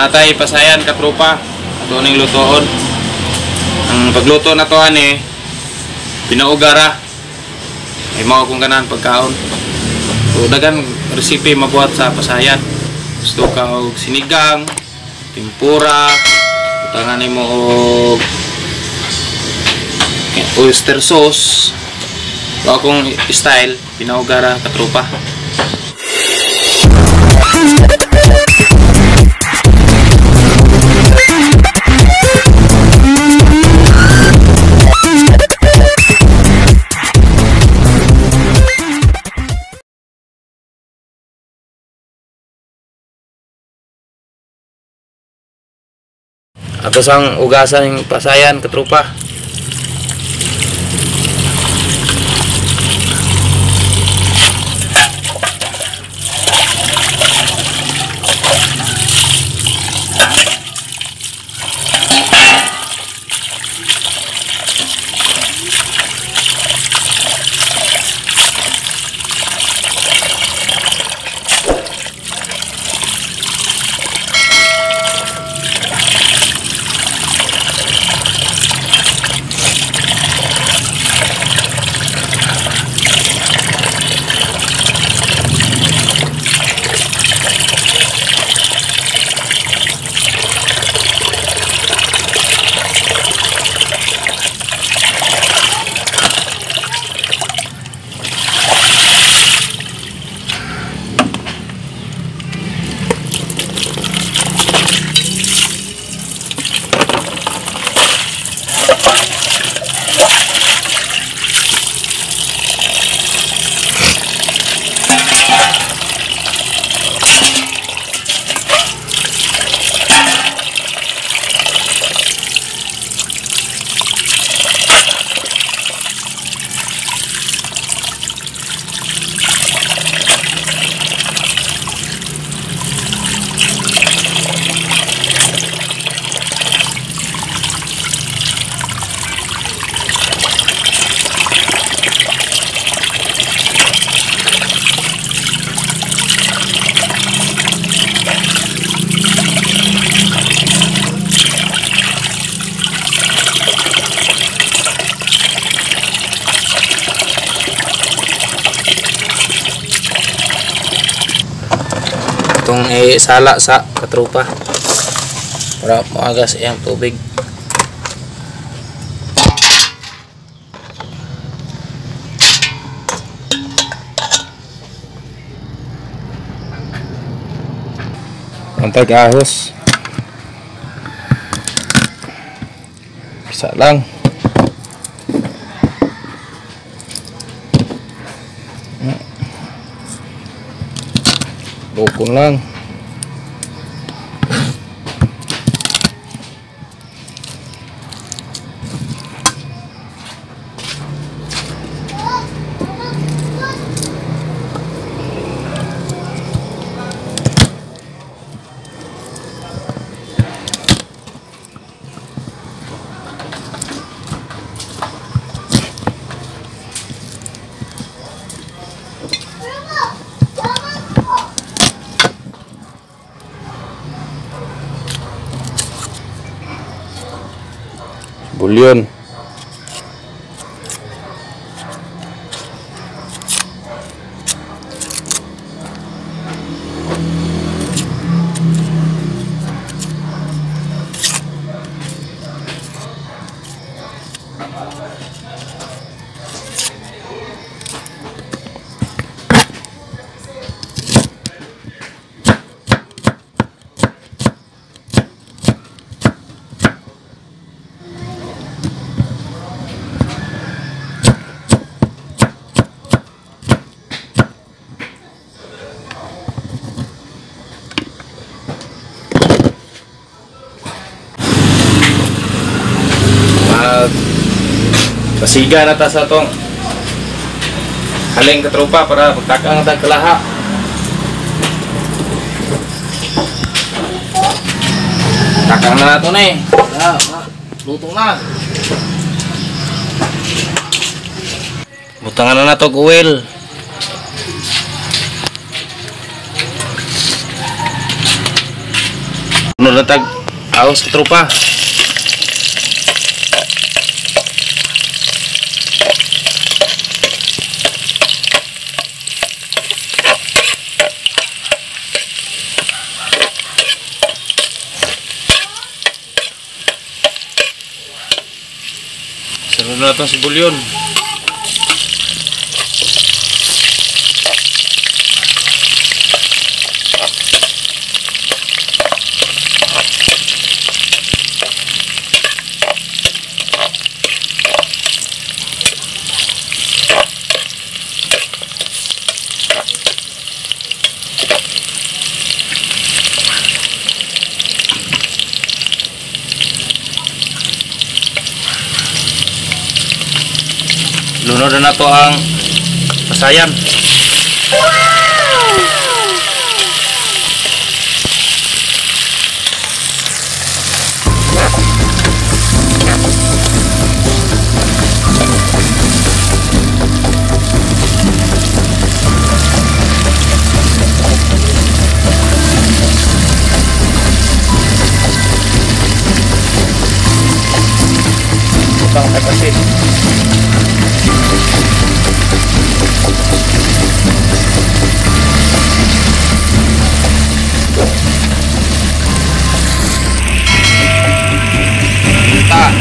Natay pasayan katropa. Ato ning lutoon. Ang pagluto na to ani pinaugara. Ay mao kung ganahan pagkaon. So dagan recipe mabuhat sa pasayan. Gusto ka og sinigang, tempura, butangan nimo og oyster sauce. So akong style pinaugara katropa. Ato sang ugasan yung pasayan katropa. Itong sala sa katropa para maagas iyang tubig. Ang tag-ahos isa lang. Bukon lang. Bulyon. Pasiga na ta sa atong haling katropa para pagtakang na kalaha. Takang na nato na eh. Luto na. Butangan na nato og oil. Sunod na tag ahos, tropa. Sunod na itong sibulyon. Lunod na nato ang pasayan. Butang kay pasin. Ta.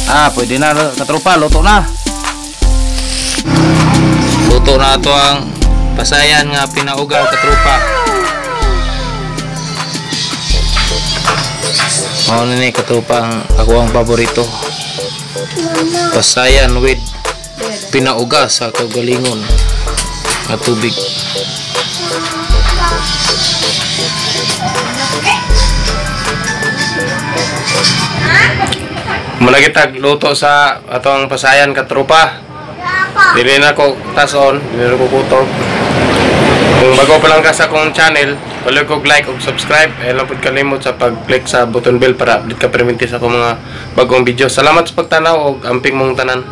Ah, pwede na, katropa, luto na. Luto na ito ang pasayan nga pinauga, katropa. Mao ni katropa ang ako ang paborito. Pasayan with pinauga sa kaugalingon nga tubig. Mula kita luto sa atong pasayan, katropa. Dili na ko tason, dili na ko kutob. Kung bago pa lang ka sa akong channel, palihog kog like ug subscribe. Ay lang pud kalimot sa pag-click sa button bell para update ka perminti sa akong mga bagong video. Salamat sa pagtanaw ug amping mong tanan.